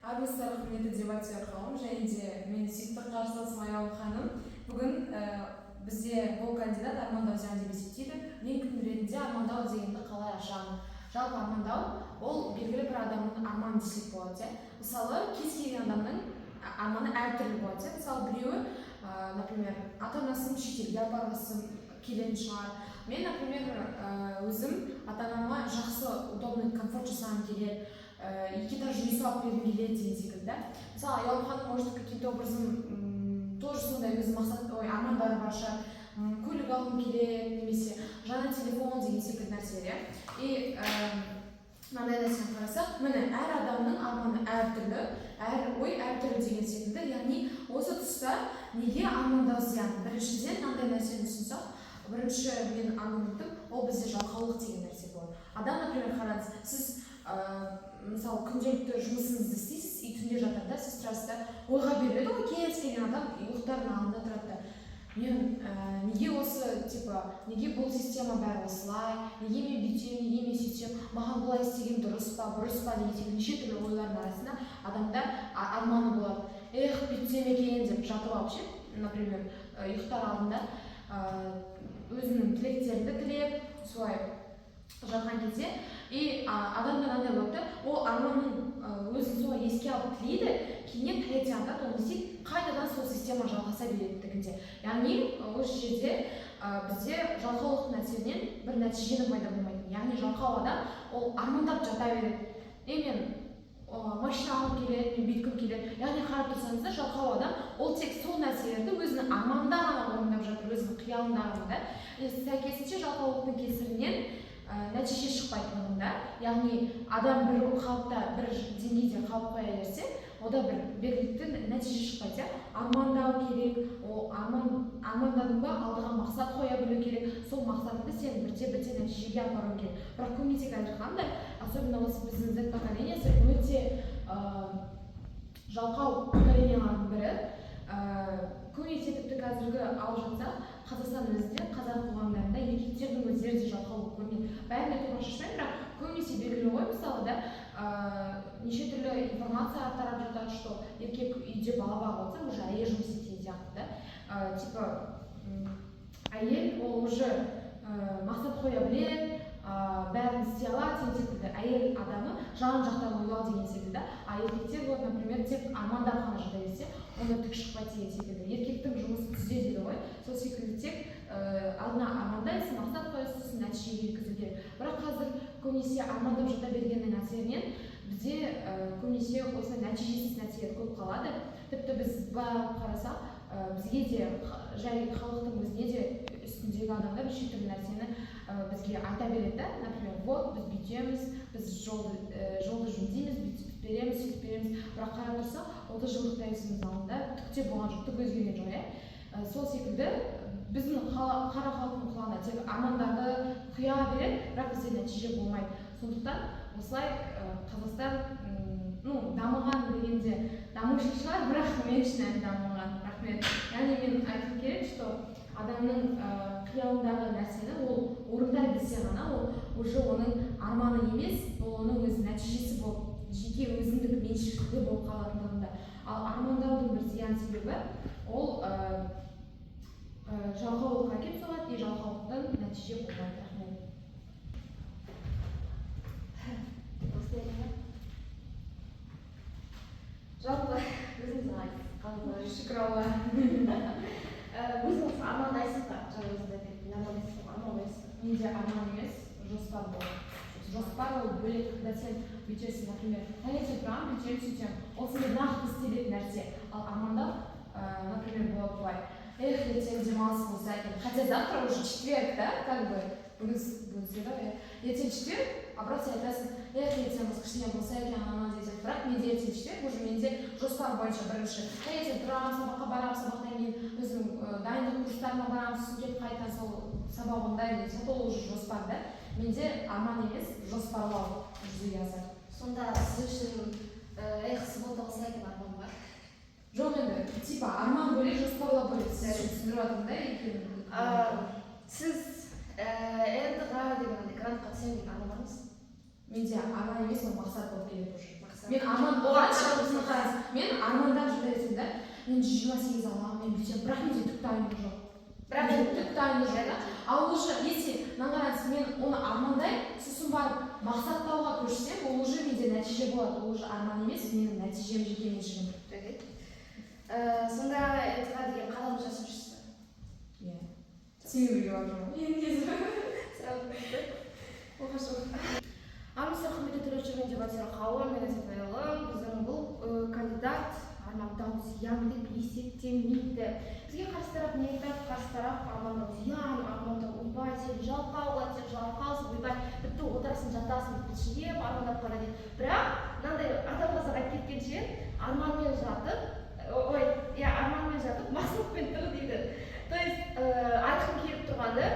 Армысыздар, құрметті дебатер қауым және де менің сүйікті қарсыласым Аяулым ханым! Бүгін бізде бұл кандидат армандау зиян деп есептейді. Мен кім ретінде армандау дегенді қалай ашамын? Жалпы, армандау ол белгілі бір адамның арманы десек болады, иә. Мысалы, кез келген адамның арманы әртүрлі болады, иә. Мысалы, біреуі, например, ата анасын шетелге апарғысы келетін шығар. Мен, например, өзім ата анама жақсы, удобный комфорт жасағым келеді, екі этаж үй салып бергім келеді деген секілді да. Мысалы, Аяулым ханым, может, каким-то образом тоже сондай өз мақсат, ой, армандары бар шығар: көлік алғым келеді немесе жаңа телефон деген секілді нәрселер, иә. И мынандай нәрсені қарасақ, міне, әр адамның арманы әртүрлі, әр ой әртүрлі деген секілді. Яғни осы тұста неге армандау зиян? Біріншіден, мынандай нәрсені ұсынсақ, бірінші менің аргументім ол бізде жалқаулық деген нәрсе болады. Адам, например, қараңыз, сіз мысалы, күнделікті жұмысыңызды істейсіз и түнде жатарда сіз тұрасыз да, ойға беріледі ғой. Кез келген адам ұйықтардың алдында тұрады да: мен неге осы, типа, неге бұл система бәрі осылай, неге мен бүйтемін, неге мен сөйтсем, маған бұлай істеген дұрыс па, бұрыс па деген секілді неше түрлі ойлардың арасында адамда арманы болады: эх, бүйтсем екен деп жатып алып ше, например, ұйықтар алдында өзінің тілектерді тілеп, солай жатқан кезде и адамда мынандай болады да: ол арманын өзін солай еске алып тілейді, кейіннен таңертең атады, ол не істейді? Қайтадан сол система жалғаса беретіндігінде. Яғни осы жерде бізде жалқаулықтың әсерінен бір нәтиженің пайда болмайтын. Яғни жалқау адам ол армандап жата береді: е, мен машина алғым келеді, мен бүйткім келеді. Яғни қарап тұрсаңыздар, жалқау адам ол тек сол нәрселерді өзінің арманында ғана орындап жатыр, өзінің қиялында ғана да. И сәйкесінше жалқаулықтың кесірінен нәтиже шықпайтындығында. Яғни адам бір қалыпта, бір деңгейде қалып қоя берсе, ода бір белгілі нәтиже шықпайды, иә. Армандау керек. Ол арман армандадың ба, алдыға мақсат қоя білу керек. Сол мақсатыңды сен бірте бірте нәтижеге апаруың керек. Бірақ көбінесе қазір қандай, особенно осы біздің Z поколениесі өте жалқау поколениялардың бірі. Көбінесе тіпті қазіргі алып жатсақ, Қазақстан өзінде, қазақ қоғамдарында еркектердің өздері де жалқау болып көрінеді. Бәріне тура шашпаймын, бірақ көбінесе белгілі ғой. Мысалы да, неше түрлі информация тарап жатады, что еркек үйде бала бағып отырса, уже әйел жұмыс істейді деген сияқты да. Типа әйел ол уже мақсат қоя біледі, бәрін істей алады деген секілді, әйел адамы жан жақтан ойлау деген секілді. А еркектер вот, например, тек армандап қана жата берсе, онда түк шықпайды деген секілді. Еркектің жұмысы түзде дейді ғой. Сол секілді тек алдына армандайсың, мақсат қоясың, сосын нәтижеге жеткізу керек. Бірақ қазір көбінесе армандап жата бергеннің әсерінен бізде көбінесе осындай нәтижесіз нәрселер көп қалады. Тіпті біз былай алып қарасақ, бізге де, жай халықтың өзіне де үстіндегі адамдар неше түрлі нәрсені бізге айта береді да. Например, вот біз бүйтеміз, біз жолды жөндейміз, бүйтіп береміз, сөйтіп береміз. Бірақ қарап тұрсақ, 30 жылдық тәуелсіздігіміздің алдында түк те болған жоқ, түк өзгерген жоқ, иә. Сол секілді біздің қара халықтың құлағына тек армандарды құя береді, бірақ бізде нәтиже болмайды. Сондықтан осылай Қазақстан ну, дамыған дегенде дамушы шығар, бірақ мен үшін әлі дамымаған. Рахмет. Яғни мен айтқым келеді, что адамның қиялындағы нәрсені ол орындай білсе ғана, ол уже оның арманы емес, ол оның өз нәтижесі болып, жеке өзіндік меншігі болып қалатындығында. Ал армандаудың бір зиян себебі ол жалқаулыққа әкеліп соғады и жалқаулықтан нәтиже болмайды. Рахмет. Осылай ма? Жалпы өзіңіз қалайсыз, қалыңыз? Шүкір Алла. Өзіңіз армандайсыз ба? Жаңа өзіңіз айтып, армандайсыз ба, армандайсыз ба? Менде арман емес, жоспар болады. Жоспар ол бөлек. Когда сен бүйтесің, например, таңертең тұрамын, бүйтемін, сөйтемін, ол сенде нақты істелетін нәрсе. Ал армандау, например, болады былай: эх, ертең демалыс болса екен. Хотя завтра уже четверг да, как бы бүгін среда ғой, иә, ертең четверг. А бірақ сен айтасың: эх, ертең воскресенье болса екен, анау деген сияқты. Бірақ менде ертең четверг, уже менде жоспар бойынша бірінші таңертең тұрамын, сабаққа барамын, сабақтан кейін өзім дайындық курстарыма барамын, сосын келіп қайтадан сол сабақ орындаймын деген сияқты. Ол уже жоспар да. Менде арман емес, жоспарлау жүзеге асады. Сонда сіз үшін эх, суббота болса екен арман ба? Жоқ, енді типа арман бөлек, жоспарлау бөлек. Сіз үшін түсіндіріп жатырмын да екеуін. Сіз ЕНТ-ға деген андай грантқа түсемін деген арман бар ма? Менде арман емес, ол мақсат болып келеді уже. Мақсат. Мен арман Оған оған қараңыз, мен армандап жүре берсем да, мен 128 аламын, мен бүйтемін, бірақ менде түк дайындық жоқ. Бірақ Менде түк дайындық жоқ та. Ал уже если мынаны қараңыз, мен оны армандаймын, сосын барып мақсаттауға көшсем, ол уже менде нәтиже болады. Ол уже арман емес, менің нәтижем, жеке меншігім. Жарайды. Сонда ҰБТ-ға деген қадам жасап жүрсіз ба? Иә, сенімен бірге барып жүрмін ғой енді кезім. Армысыздар, құрметті төреші мен дебаттер қауым, мен Әсет Аяулым. Біздің бұл кандидат армандау зиян деп есептемейді. Бізге қарсы тарап не айтады? Қарсы тарап: армандау зиян, армандау, ойбай, сен жалқау, сен жалқаусың, ойбай, бітті, отырасың, жатасың, бітшілеп армандап қана дейді. Бірақ мынандай адам қазақ айтып кеткенше, арманмен жатып, ой, иә, арманмен жатып, мақсатпен тұр дейді. То есть айтқым келіп тұрғаны,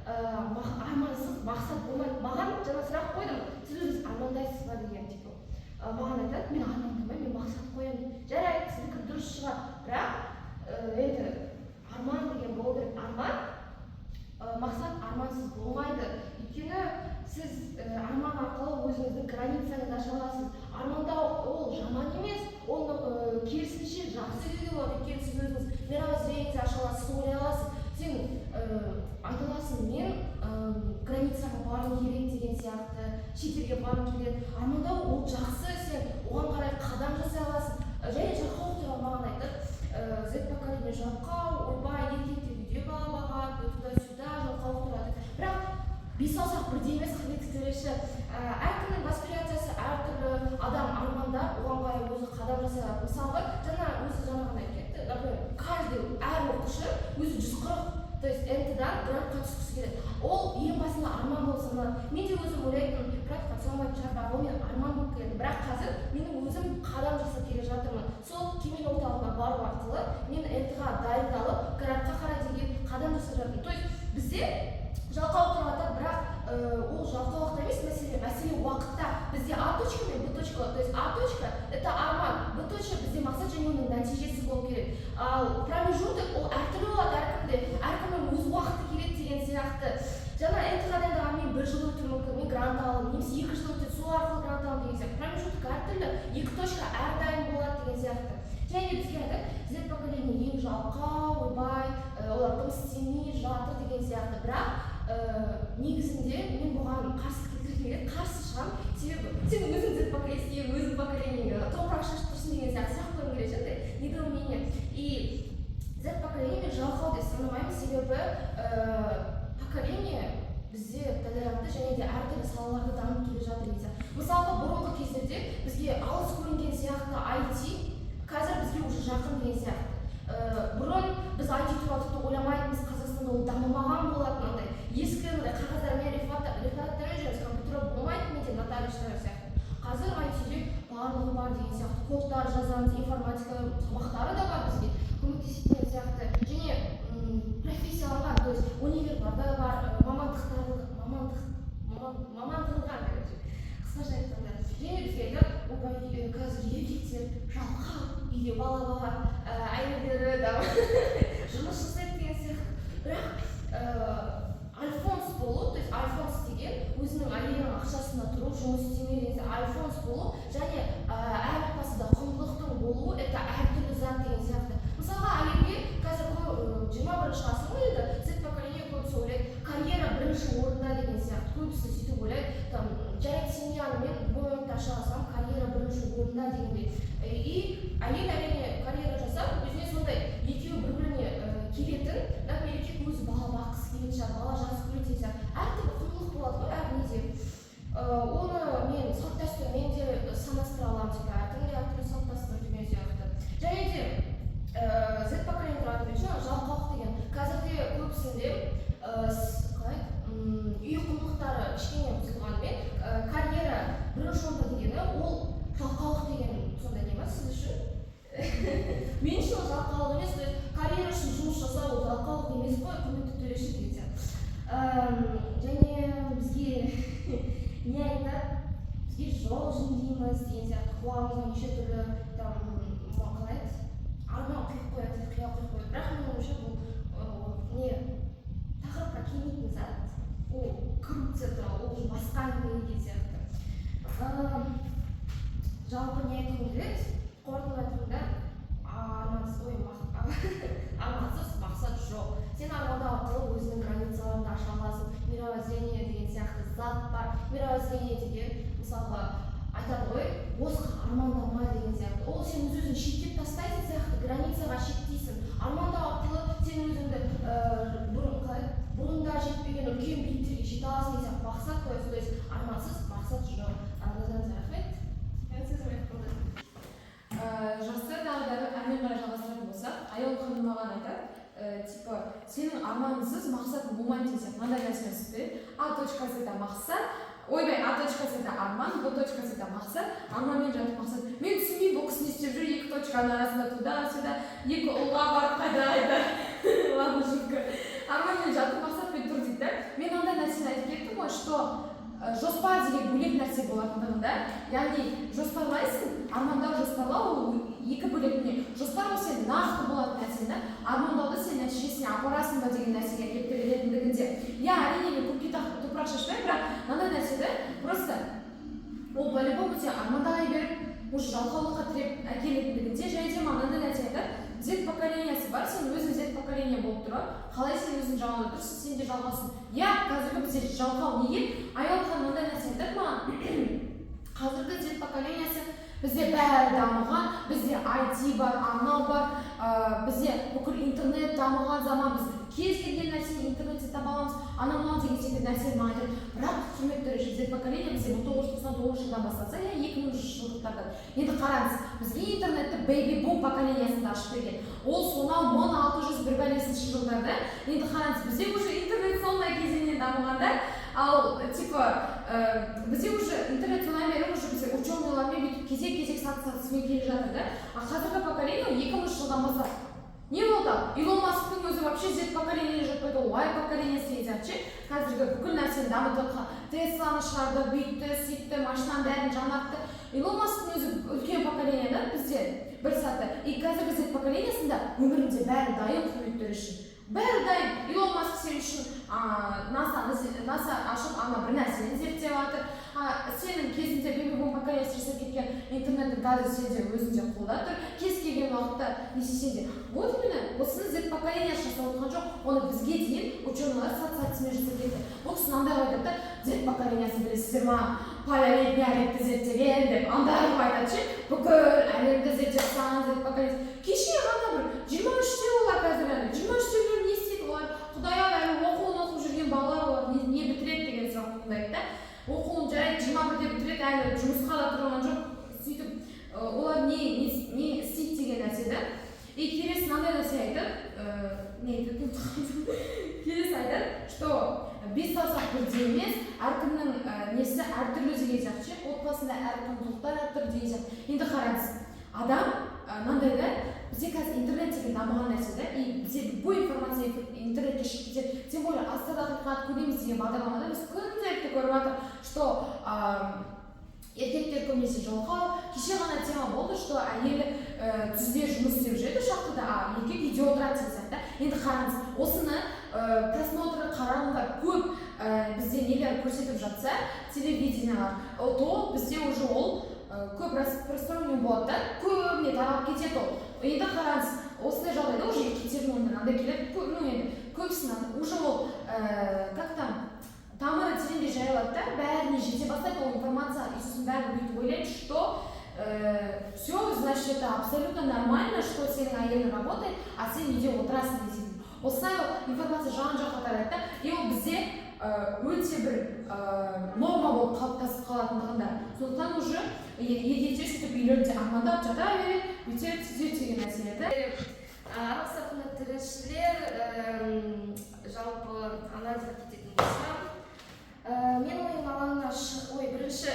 армансыз мақсат болмайды. Маған жаңа сұрақ қойдым: сіз өзіңіз армандайсыз ба деген. Типа маған айтады: мен армандамаймын, мен мақсат қоямын дейді. Жарайды, сіздікі дұрыс шығар, бірақ енді арман деген болу керек. Арман, мақсат армансыз болмайды, өйткені сіз арман арқылы өзіңіздің границаңызды аша аласыз. Армандау ол жаман емес, оны керісінше жақсы деуге болады, өйткені сіз өзіңіз мировоззрениеңізді аша аласыз, сіз ойлай аласыз, сен айта аласың: мен границаға барғым келеді деген сияқты, шетелге барғым келеді. Армандау ол жақсы, сен оған қарай қадам жасай аласың. Және жалқаулық туралы маған айтты: Z поколение жалқау, ойбай, еркектер үйде бала бағады, туда сюда жалқаулық туралы айтады. Бірақ бес саусақ бірдей емес, құрметті төреші. Әркімнің восприятиясы әртүрлі. Адам армандап, оған қарай өзі қадам жасай алады. Мысалға, жаңа өзі жаңа ғана айтып кетті, например, каждый, әр оқушы өзі 140, то есть ҰБТ-дан грантқа түскісі келеді. Ол ең басында арман болып саналады. Мен де өзім ойлайтынмын, грантқа түсе алмайтын шығар, бірақ ол менің арман болып келеді. Бірақ қазір менің өзім қадам жасап келе жатырмын. Сол Кемел орталығына бару арқылы мен ҰБТ-ға дайындалып, грантқа қарай деген қадам жасап жатырмын. То есть бізде жалқаулық туралы айтады, бірақ ол жалқаулықта емес мәселе, мәселе уақытта. Бізде А точка мен Б точка, то есть А точка это арман, Б точка бізде мақсат және оның нәтижесі болу керек. Ал промежуток ол әртүрлі болады әркімде, әркімнің өз уақыты келеді деген сияқты. Жаңа ҰБТ-ға дайындалған мен бір жыл өтуі мүмкін, мен грант алдым, немесе 2 жыл өтеді, сол арқылы грант аламын деген сияқты. Промежуток әртүрлі, екі точка әрдайым болады деген сияқты. Және де бізге айтады: Z поколение ең жалқау, ойбай, олар дым істемей жатыр деген сияқты. Бірақ негізінде мен бұған қарсы келтіргім келеді, қарсы шығамын, себебі сен өзің Z поколение, өзің поколениеңе топырақ шашып тұрсың деген сияқты сұрақ қойғым келеді ше, андай недоумение. И Z поколение мен жалқау деп санамаймын, себебі поколение бізде толерантты және де әртүрлі салаларда дамып келе жатыр деген сияқты. Мысалға, бұрынғы кездерде бізге алыс көрінген сияқты IT, қазір бізге уже жақын деген сияқты. Бұрын біз IT туралы тіпті ойламайтынбыз, Қазақстанда ол дамымаған болатын, андай ескі мындай қағаздармен, рефераттармен жүреміз, компьютер болмайтын менде, нотариустар сияқты. Қазір IT-де барлығы бар деген сияқты, кодтар жазамыз, информатика сабақтары да бар, бізге көмектесетін деген сияқты. Және профессияланған, то есть универларда бар, мамандықтар, мамандық, мамандырылған, короче, қысқаша айтқанда. Және бізге айтады: ойбай, қазір еркектер жалқау, үйде бала бағады, әйелдері там жұмыс жасайды деген сияқты. Бірақ альфонс болу, то есть альфонс деген өзінің әйелінің ақшасына тұру, жұмыс істемеу деген сияқты. Альфонс болу және әр отбасыда құндылықтың болуы это әртүрлі зат деген сияқты. Мысалға, әйелге қазір 21-ғасыр ғой енді, Z поколение көбісі ойлайды, карьера бірінші орында деген сияқты. Көбісі сөйтіп ойлайды: там, жарайды, семьяны мен любой моментте аша алсам, карьера бірінші орында дегендей. И әйел, әрине, карьера жасап, өзіне сондай екеуі бір біріне келетін. Например, еркек өзі бала баққысы келетін шығар, бала жақсы көреді деген сияқты. Әртүрлі құндылық болады ғой әр неде. Оны мен салт дәстүрмен де санастыра аламын, типа әркімде әртүрлі салт дәстүр деген сияқты. Және де Z поколение туралы айтып кетші, жалқаулық деген қазірде көбісінде қалай еді, үй құндылықтары кішкене бұзылғанымен, карьера бірінші орында дегені ол жалқаулық деген сондай не ма сіз үшін? Мен үшін ол жалқаулық емес, то есть карьера үшін жұмыс жасау ол жалқаулық емес қой, құрметті төреші деген сияқты. Және бізге не айтады? Бізге жол жөндейміз деген сияқты, қоғамымызға неше түрлі там қалай еді, арман құйып қояды, қиял құйып қояды. Бірақ менің ойымша, бұл не тақырыпқа келмейтін зат, ол коррупция туралы, ол уже басқа әңгіме деген сияқты. Жалпы не айтқым келеді? Қорытынды айтқанда, армансыз, ой, армансыз мақсат жоқ. Сен армандау арқылы өзіңнің границаларыңды аша аласың. Мировоззрение деген сияқты зат бар. Мировоззрение деген, мысалға, айтады ғой, босқа армандама деген сияқты. Ол сен өз өзіңді шектеп тастайсың сияқты, границаға шектейсің. Армандау арқылы сен өзіңді бұрын қалай, бұрында жетпеген үлкен биіктерге жете аласың деген сияқты мақсат қоясың. То есть армансыз мақсат жоқ. Назарыңызға рахмет. Мен сөзім аяқталды. Жақсы, тағы да әрмен қарай жалғастыратын болсақ, Аяул ханым маған айтады, типа сенің армансыз мақсатың болмайды деген сияқты мынандай нәрсені түсінбедім. А точкасы это мақсат, ойбай, А точкасы это арман, Б точкасы это мақсат, арманмен жатып мақсат. Мен түсінбеймін, бұл кісі не істеп жүр екі точканың арасында, туда сюда екі ұлға барып, қайда қайда. Ладно, шутка. Арманмен жатып, мақсатпен тұр дейді да. Мен андай нәрсені айтып кеттім ғой, что жоспар деген бөлек нәрсе болатындығын да. Яғни жоспарлайсың, армандау, жоспарлау ол екі бөлек дүние. Жоспар ол сен нақты болатын нәрсе да, армандауды сен нәтижесіне апарасың ба деген нәрсеге әкеліп тірелетіндігінде. Иә, әрине, мен көкке топырақ шашпаймын, бірақ мынандай нәрсе да, просто ол по любому сен армандай беріп, уже жалқаулыққа тіреп әкелетіндігінде. Және де маған мынандай нәрсе айтады: Z поколениясы бар, сен өзің Z поколение болып тұрып, қалай сен өзің жалғап тұрсың, сен де жалқаусың. Иә, қазіргі бізде жалқау. Неге? Аяул ханым мынандай нәрсе айтады маған: қазіргі Z поколениясы, бізде бәрі дамыған, бізде IT бар, анау бар, бізде бүкіл интернет дамыған заман, біз кез келген нәрсені интернетте таба аламыз, анау мынау деген секілді нәрселер маған айтады. Бірақ, құрметті төреші, Z поколение бізде 1999 жылдан басталса, иә, 2000-жылдықтардан. Енді қараңыз, бізге интернетті бэби бум поколениясында ашып берген, ол сонау 1600 бір бәлесінші жылдарда. Енді қараңыз, бізде уже интернет сондай кезеңнен дамыған да. Ал типа бізде уже интернет содан бері уже бізде ученыйлармен бүйтіп кезек кезек саты сатысымен келе жатыр да. А қазіргі поколение 2000 жылдан бастап не болды? Илон Масктың өзі вообще Z поколениеге жатпайды, ол Y поколениясы деген сияқты ше. Қазіргі бүкіл нәрсені дамытып жатқан, Тесланы шығарды, бүйтті, сөйтті, машинаның бәрін жаңартты. Илон Масктың өзі үлкен поколение да бізде бір саты. И қазіргі Z поколениясында өмірінде бәрі дайын, құрметті төреші, бәрі дайын. Илон Маск сен үшін НАСАны, НАСА ашып, ана бір нәрсені зерттеп жатыр. А сенің кезінде бэби бум поколениесі жасап кеткен интернеттің қазір сенде өзіңде қолда тұр, кез келген уақытта не істесең де. Вот именно осыны Z поколениесі жасап отырған жоқ, оны бізге дейін ученыйлар сат сатысымен жасап кетті. Бұл кісі мынандай қылып айтады да: Z поколениесі, білесіздер ма, полярный әлемді зерттеген деп андай қылып айтады ше. Бүкіл әлемді зерттеп тастаған Z поколениесі. Кеше ғана бір 23-те олар, қазір әлі 23-тегілер не істейді олар? Құдай ау, әлі оқуын оқып жүрген балалар, олар не бітіреді деген сұрақ туындайды да. Оқуын, жарайды, 21-де бітіреді, әлі жұмысқа да тұрған жоқ. Сөйтіп олар не істейді деген нәрсе да. И келесі мынандай нәрсе айтады, не айтады, ұмытып қалдым. Келесі айтады, что бес саусақ бірдей емес, әркімнің несі әртүрлі деген сияқты ше, отбасында әр құндылықтар әртүрлі деген сияқты. Енді қараңыз, адам мынандай да, бізде қазір интернет деген дамыған нәрсе да, и бізде любой информация интернетке шығып кетеді. Тем более «Астарда ақиқат көреміз» деген бағдарламада біз күнделікті көріп жатыр, что еркектер көбінесе жалқау. Кеше ғана тема болды, что әйелі түзде жұмыс істеп жүреді шахтада, а еркек үйде отырады деген сияқты. Енді қараңыз, осыны просмотры, қаралымдар көп, бізде нелер көрсетіп жатса, телевидениялар, то бізде уже ол көп распространение болады да, көбіне таралып кетеді ол. Енді қараңыз, осындай жағдайда уже еркектердің ойына мынандай келеді, ну енді көбісінің уже ол как там, тамыры тереңге жайылады да, бәріне жете бастайды ол информация. И сосын бәрі бүйтіп ойлайды, что все, значит, это абсолютно нормально, что сенің әйелің работает, а сен үйде отырасың деген секілді. Осылай ол информация жан жаққа тарайды да, и ол бізде өте бір норма болып қалыптасып қалатындығында. Сондықтан уже еркектер сөйтіп үйлерінде армандап жата береді, бүйтеді, сөйтеді деген нәрселер да. Армысыздар, құрметті тілшілер! Жалпы анализға кететін болсам, мен ойын алаңына ой, бірінші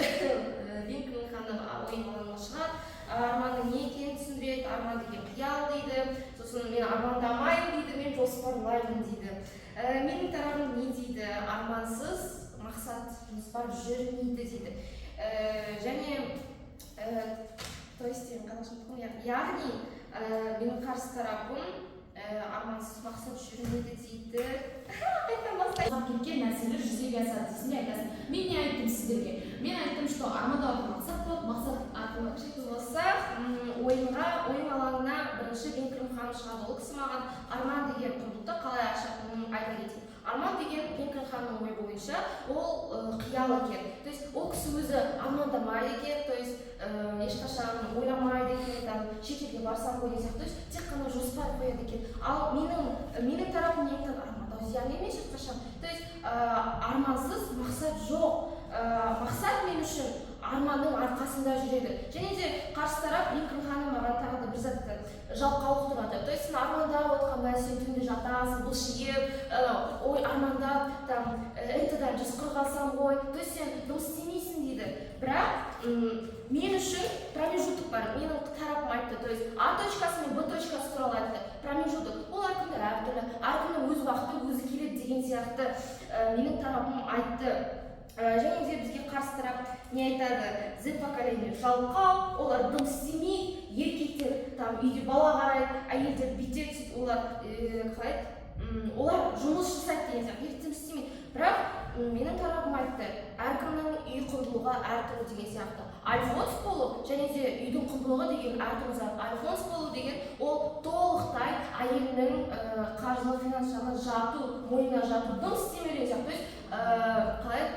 Линкольн ханым ойын алаңына шығады, арманның не екенін түсіндіреді. Арман деген қиял дейді. Сосын мен армандамаймын дейді, мен жоспарлаймын дейді. Менің тарапым не дейді? Армансыз мақсат, жоспар жүрмейді дейді. Және то есть мен қазақша ұмытып қалдым. Яғни менің қарсы тарапым армансыз мақсат жүрмейді дейді. Қайтадан бастайын. Ұзап кеткен нәрселер жүзеге асады дейсің де айтасың. Мен не айттым сіздерге? Мен айттым, что армандау арқылы мақсат болады, мақсат арқылы Бірінші Линкольн ханым шығады. Ол кісі маған арман деген құндылықты қалай ашатынын айта кетейін. Арман деген, Линкольн ханымның ойы бойынша, ол қиял екен. То есть ол кісі өзі армандамайды екен, то есть ешқашан ойламайды екен, там, шетелге барсам ғой деген сияқты, то есть тек қана жоспар қояды екен. Ал менің тарапым не айтады? Армандау зиян емес ешқашан. То есть армансыз мақсат жоқ. Мақсат мен үшін арманның арқасында жүреді. Және де қарсы тарап, Линкольн ханым, маған тағы да бір зат айтады: жалқаулық туралы. То есть сен армандап отқанда, сен түнде жатасың былшиып, анау ой, армандап, там, НТ-дан 140 алсам ғой, то есть сен дым істемейсің дейді. Бірақ мен үшін промежуток бар. Менің тарапым айтты, то есть А точкасы мен Б точкасы туралы айтты. Промежуток ол әркімде әртүрлі, әркімнің өз уақыты өзі келеді деген сияқты менің тарапым айтты. Және де бізге қарсы тарап не айтады? Z поколение жалқау, олар дым істемейді, еркектер там үйде бала қарайды, әйелдер бүйтеді, сөйтіп, олар қалай еді, олар жұмыс жасайды деген сияқты, еркектер істемейді. Бірақ менің тарапым айтты, әркімнің үй құндылығы әртүрлі деген сияқты. Альфонс болу және де үйдің құндылығы деген әртүрлі зат. Альфонс болу деген ол толықтай әйелінің қаржылық, финанс жағынан жату, мойнына жату, дым істемеу деген сияқты. То есть қалай еді,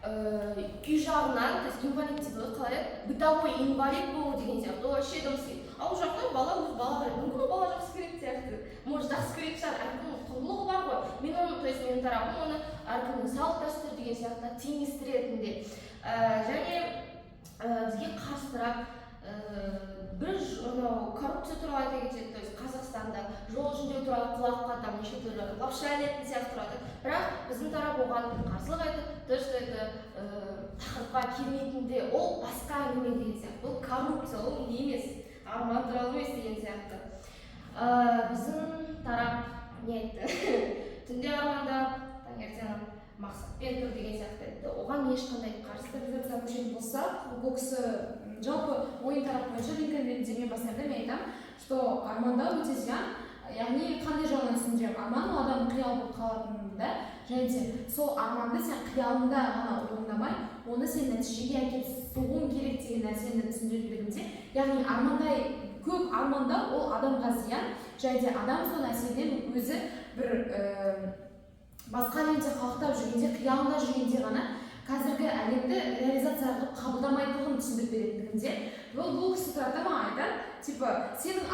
үй жағынан, то есть инвалид дейді ғой, қалай еді, бытовой инвалид болу деген сияқты. Ол вообще дым істейді. Ал ол жақта бала өз бала қарайды, мүмкін, ол бала жақсы көретін сияқты, может, жақсы көретін шығар. Әркімнің құндылығы бар ғой. Мен оны, то есть менің тарапым оны әркімнің салт дәстүр деген сияқты теңестіретінде. Және бізге қарсы тарап бір анау коррупция туралы айта кетеді. То есть Қазақстанда жол жөндеу туралы құлаққа там неше түрлі лапша ілетін сияқты тұрады. Бірақ біздің тарап оған қарсылық айтты, то что это тақырыпқа келмейтін, ол басқа әңгіме деген сияқты. Ол коррупция, ол не емес, арман туралы емес деген сияқты. Біздің тарап не айтты? Түнде армандап, таңертең мақсатпен тұр деген сияқты айтты. Оған ешқандай қарсы Стабилизацияға көшетін болсақ, бұл кісі жалпы ойын тарап бойынша, Линкольн ретінде мен бастаймын да. Мен айтамын, что армандау өте зиян. Яғни қандай жағынан түсіндіремін? Арман ол адамның қиялы болып қалатынын да, және де сол арманды сен қиялыңда ғана орындамай, оны сен нәтижеге әкеліп соғуың керек деген нәрсені түсіндіретіндігінде. Яғни армандай, көп армандау ол адамға зиян, және де адам сол нәрседен өзі бір басқа әлемде қалықтап жүргенде, қиялында жүргенде ғана қазіргі әлемді реализация қылып қабылдамайтындығын түсіндіріп беретіндігінде. Бұл кісі тұрады да, маған айтады, типа, сенің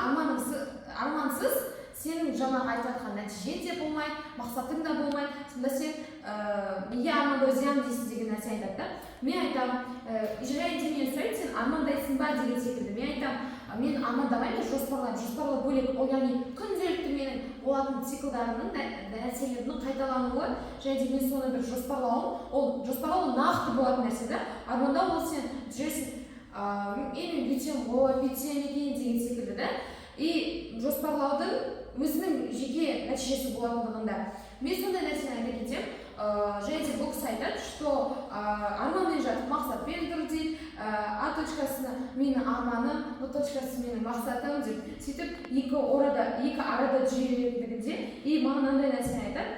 армансыз сенің жаңағы айтып жатқан нәтижең де болмайды, мақсатың да болмайды. Сонда сен неге армандау зиян дейсің деген нәрсе айтады да. Мен айтамын, және де менен сұрайды, сен армандайсың ба деген секілді. Мен айтамын, мен армандамаймын, мен жоспарлаймын. Жоспарлау бөлек ол, яғни күнделікті менің болатын циклдарымның, нәрселердің қайталануы және де мен соны бір жоспарлауым. Ол жоспарлау нақты болатын нәрсе да. Армандау ол сен жүресің, мен бүйтсем ғой, бүйтсем екен деген секілді да. И жоспарлаудың өзінің жеке нәтижесі болатындығында мен сондай нәрсені айта кетемін. Және де бұл кісі айтады, что арманмен жатып, мақсатпен тұр дейді. А точкасына менің арманым, Б точкасы менің мақсатым деп, сөйтіп екі арада жүре беретіндігінде. И маған мынандай нәрсені айтады.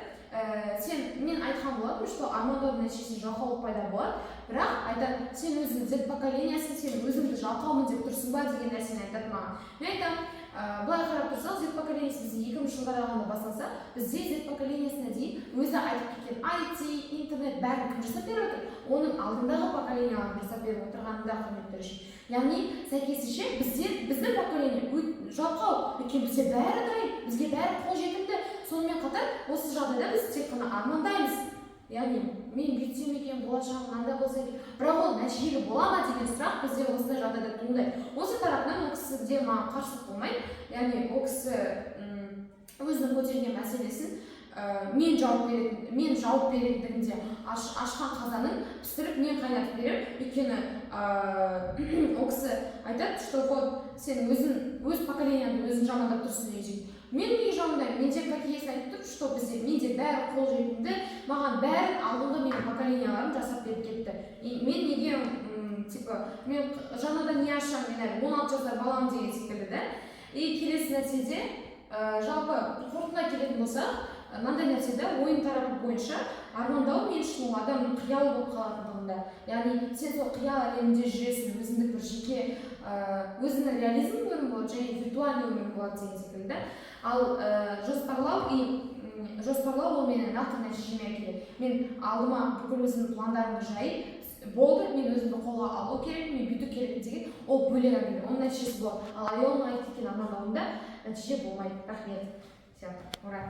Сен, мен айтқан болатынмын, что армандаудың нәтижесінде жалқаулық пайда болады. Бірақ айтады, сен өзің Z поколениясың, сен өзіңді жалқаумын деп тұрсың ба деген нәрсені айтады маған. Мен айтамын, былай қарап тұрсақ, Z поколениясы бізде 2000 жылдар аралығында басталса, бізде Z поколениясына дейін өзі айтып кеткен IT, интернет, бәрін кім жасап беріп отыр? Оның алдындағы поколениялар жасап беріп отырғанында, құрметті төреші. Яғни сәйкесінше бізде, біздің поколение жалқау, өйткені бізде бәрі дайын, бізге бәрі қолжетімді. Сонымен қатар осы жағдайда біз тек қана армандаймыз, яғни мен бүйтсем екен, болашағым мынандай болса екен, бірақ ол нәтижелі бола ма деген сұрақ бізде осындай жағдайда туындайды. Осы тарапынан ол кісіде маған қарсылық болмайды. Яғни ол кісі өзінің көтерген мәселесін мен жауап беретіндігінде, ашқан қазанын пісіріп, мен қайнатып беремін. Өйткені ол кісі айтады, что вот сен өзің өз поколенияңды өзің жамандап тұрсың деген секілді. Мен неге жамандаймын? Менде как есть айтып тұрмын, что бізде, менде бәрі қолжетімді, маған бәрін алдыңғы менің поколенияларым жасап беріп кетті. И мен неге типа мен жаңадан не ашамын, мен әлі 16 жасар баламын деген секілді да. И келесі нәрседе жалпы қорытындыға келетін болсақ, мынандай нәрсе да: ойын тарапы бойынша армандау мен үшін ол адамның қиялы болып қалатындығында. Яғни сен сол қиял әлемінде жүресің, өзіндік бір жеке өзіңнің реализм өмірің болады және виртуальный өмірің болады деген секілді. Ал жоспарлау и жоспарлау ол мені нақты нәтижеме әкеледі. Мен алдыма бүкіл өзімнің пландарымды жайып болды, мен өзімді қолға алу керек, мен бүйту керекпін деген, ол бөлек әңгіме, оның нәтижесі болады. Ал Аяулымның айтып кеткен армандауында нәтиже болмайды. Рахмет. Все, ура.